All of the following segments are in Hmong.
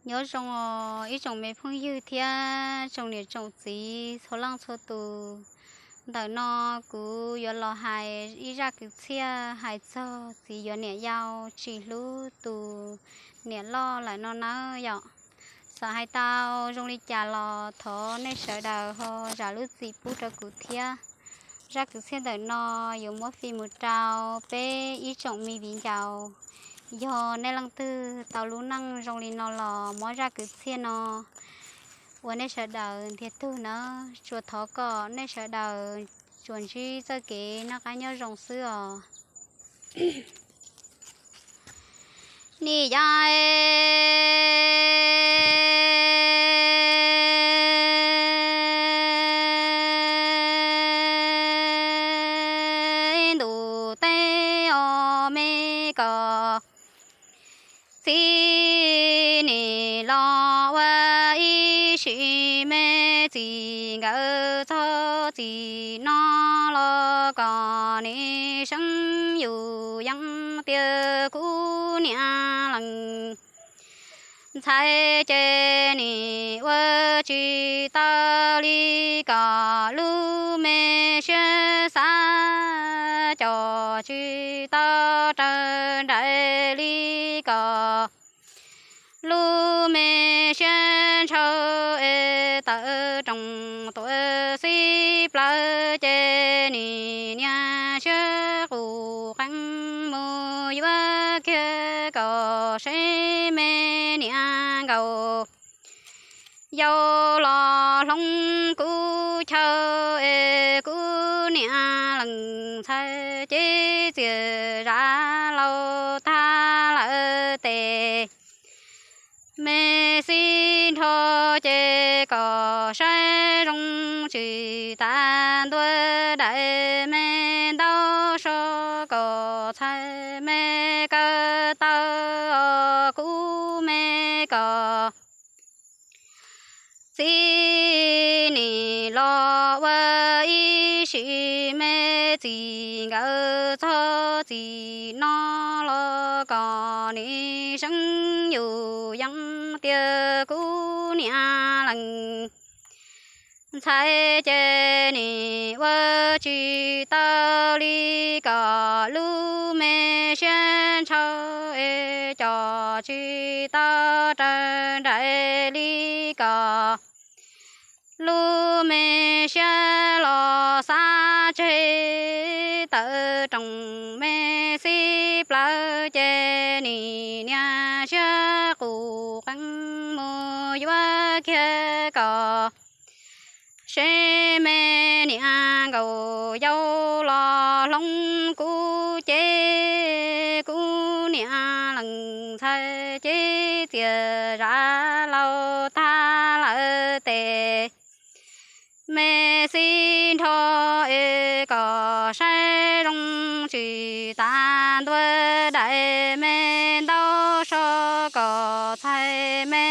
Nyob zoo os ib tsoom me phooj ywg thiab tsoom niam tsoom txiv txhua leej txhua tus. Ntawm no kuv yuav los hais ib zaj kwv txhiaj hais txog txiv yuav niam yau tsis hlub tus niam loj lawm no nawb yom. Txawm hais tau zoo li cas los thov nej sawv daws ho zam lub txim pub rau kuv thiab. Zaj kwv txhiaj ntawm no yuav muab fij mus rau peb ib tsoom me viv ncaus. Yog nej leej twg tau lub neej zoo li no los muab zaj kwv txhiaj no ua nej sawv daws ntiag tug nawb. Tsuas thov kom nej sawv daws tsuas ntsib txoj kev noj qab nyob zoo xwb os. Nim ya ntuj teb os me kos, txiv nim los ua ib sim me txij nkawm txog txij no los kom nim seeb yus yeej tiag kuv niam leej ntxhais ces nim ua tsis tau li kom lub me siab xav coj tsis tau raws nraim li kom lub me siab ntshaw es tawm rooj tuam xib plawv ces nim niam siab qus qeeb mus yuav kiag kom seb me niam nkaus yau los hloov kuv chaw es kuv niam leej ntxhais ces txias zam laus tag lawm tes me xib nrho ces kom saib zoo tsis tas ntua daim me ntaub so kom txhais me kaw taw os kuv me kos. Txiv nim los ua ib sim me txij nkawm txog txij no los kom nim seeb yus yeej tiag kuv niam leej ntxhais ces nim ua tsis tau li kom lub me siab ntshaw es coj tsis tau raws nraim li kom lub me siab los xav tseg tawm rooj me xib plawv ces nim niam siab qus qeeb mus yuav kiag kom seb me niam nkaus yau los hloov kuv ces kuv niam leej ntxhais ces txias zam laus tag lawm tes me xib nrho es kom saib zoo tsis tas ntua daim me ntaub so kom txhais me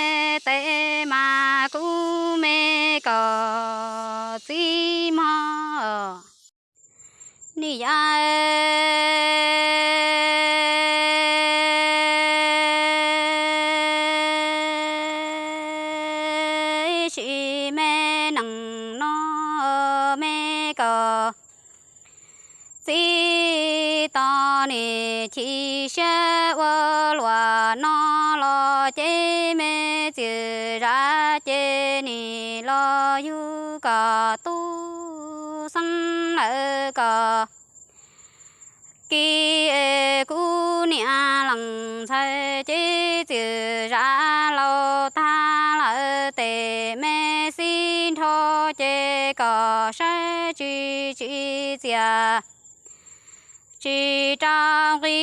tes mas kuv me kos txiv mog. Nim ya ib sim me neej no me kos txiv tau nim chim siab ua luam no los ces me txias zam ces nim los yug kom tub xeeb lawm kom kis es kuv niam leej ntxhais ces txias zam laus tag lawm tes me xib nrho ces kom saib tsis tsim txiaj tsis rau nqi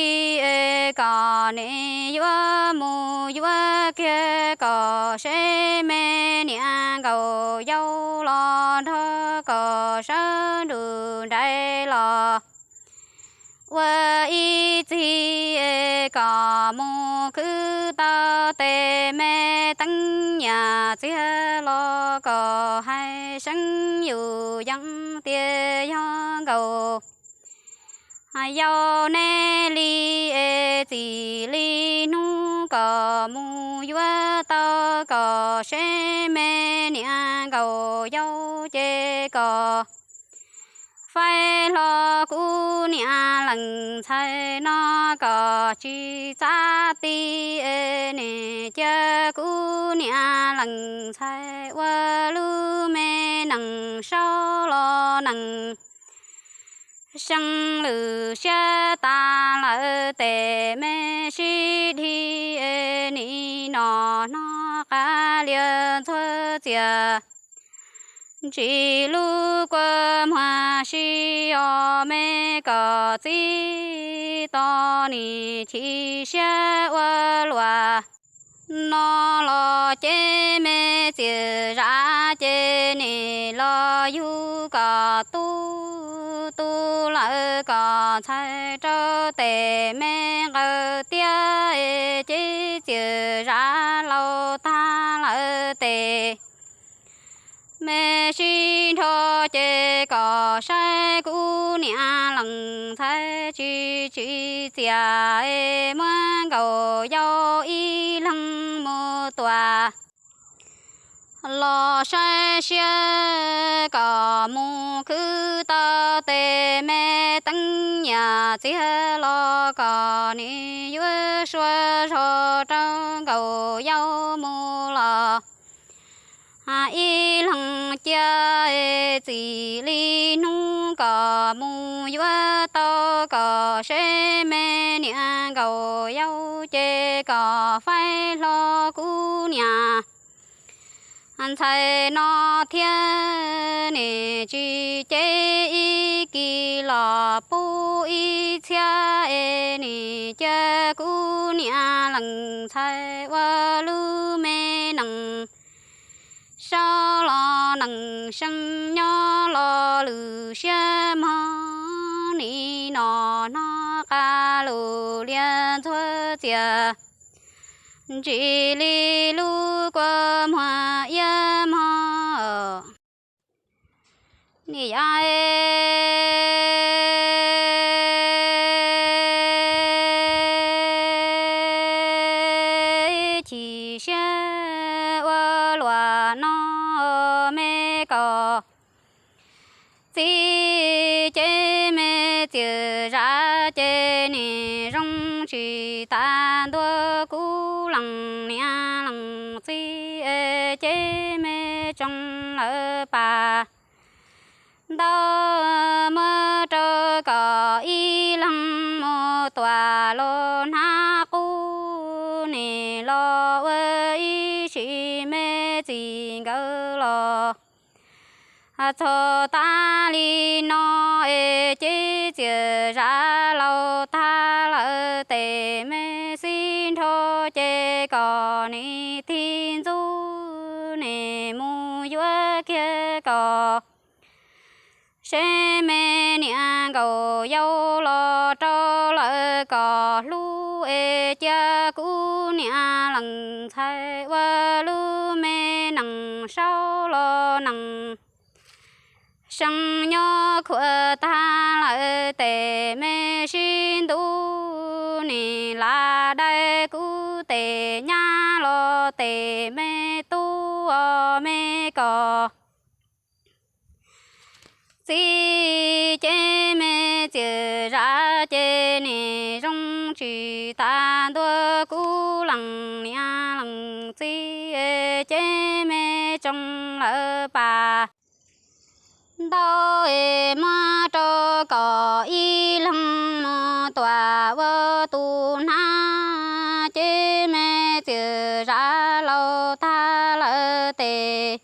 es kom nim yuav mus yuav kiag kom seb me niam nkaus yau los nrog kom sawv nrug nraim los ua ib txhis es kom mus khwv tau tes me teeb nyiaj txiag los kom hais seeb yus yeej tias yog nkaus Yog nej li es txij li hnub kom mus yuav tau kom seb me niam nkaus yau ces kom faib hlo kuv niam leej ntxhais no kom tsis txav ti es nim cia kuv niam leej ntxhais ua lub me nees saub los nees seev lwm siab tas lawm tes me sib dhis es nim no noj qab lias ntxuag txias ntsis lub kua muag sib os me kom txib tos nim chim siab ua luam no los ces me txiv zam ces nim los yug kom tu tu lawm kom ntxhais rau tes me nqaws tiab es ces txiv zam laus tag lawm tes me sib nrho ces kom saib kuv niam leej ntxhais tsis tsim txiaj es muab nkaus yau ib leeg mus tuam los saib siab kom mus khwv tau tes me teeb yam txiag los kom nim yuav sua zog rau nkaus yau mus los ib leeg cia es txij li hnub kom mus yuav tau kom seb me niam nkaus yau ces kom faib hlo kuv niam ntxhais no thiab nim tsis cev ib kis los pub ib txhiab es nim cia kuv niam leej ntxhais ua lub me nees saub los nees seev nyob los lwm siab mog nim no noj qab lus lias ntxuag txias ntsis li lub kua muag iab mog. Nim yog chim siab ua luam no me kom txib ces me txiv zam ces nim zoo tsis tas ntua kuv leej niam leej txiv ces me tsoom lawv pas ntau muab rau kom ib leeg mus tuam los hnab qub nim los ua ib sim me txij nkawm los txog tas li no es ces txiv zam laus tag lawm tes me xib nrho ces kom nim tig ntxub nim mus yuav kiag kom seb me niam nkaus yau los rau lawv kom hlub es cia kuv niam leej ntxhais ua lub me nees saub los nees seev nyob khuam tag lawm tes me sib ntuj nim lam dai kuv tes nyab los tes me tub os me kom txib ces me txiv zam ces nim zoo tsis tas ntua kuv leej niam leej txiv ces me tsoom lawv pas ntau es muab rau kom ib leeg mus tuam ua tus hnab ces me txiv zam laus tag lawm tes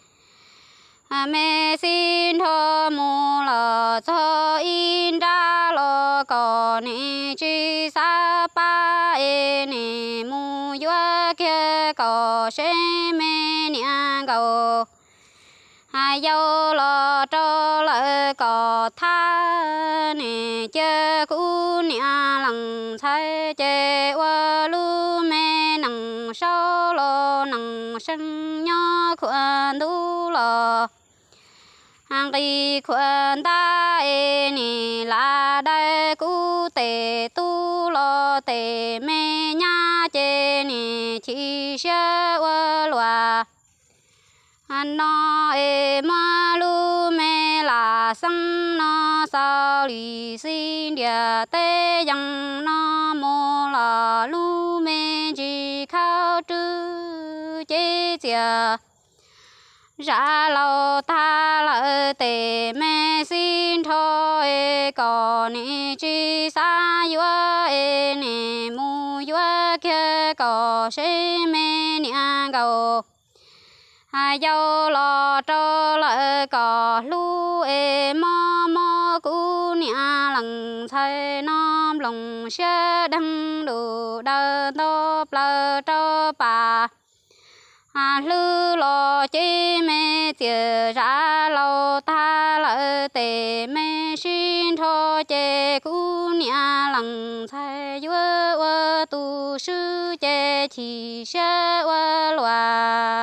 me xib nrho mus los txog ib nrab los kom nim tsis xav pab es nim mus yuav kiag kom seb me niam nkaus yau los rau lawv kom thab nim cia kuv niam leej ntxhais ces ua lub me nees saub los nees seev nyob khuam ntuj los nqis khuam ntab es nim lam dai kuv tes tub los tes me nyab ces nim chim siab ua luaj no es muab lub me lam xeeb no xaus li xib ntiag teb yees no mus los lub me ntsis khawb rwb ces txias zam laus tag lawm tes me xib nrho es kom nim tsis xav yuav es nim mus yuav kiag kom seb me niam nkaus yau los rau lawm kom hlub es mob mob kuv niam leej ntxhais no nploos siab deeg lus daws nto plaws rau pas hlwb los ces me txias zam laus tag lawm tes me sib nrho ces kuv niam leej ntxhais yuav ua tus swb ces chim siab ua luaj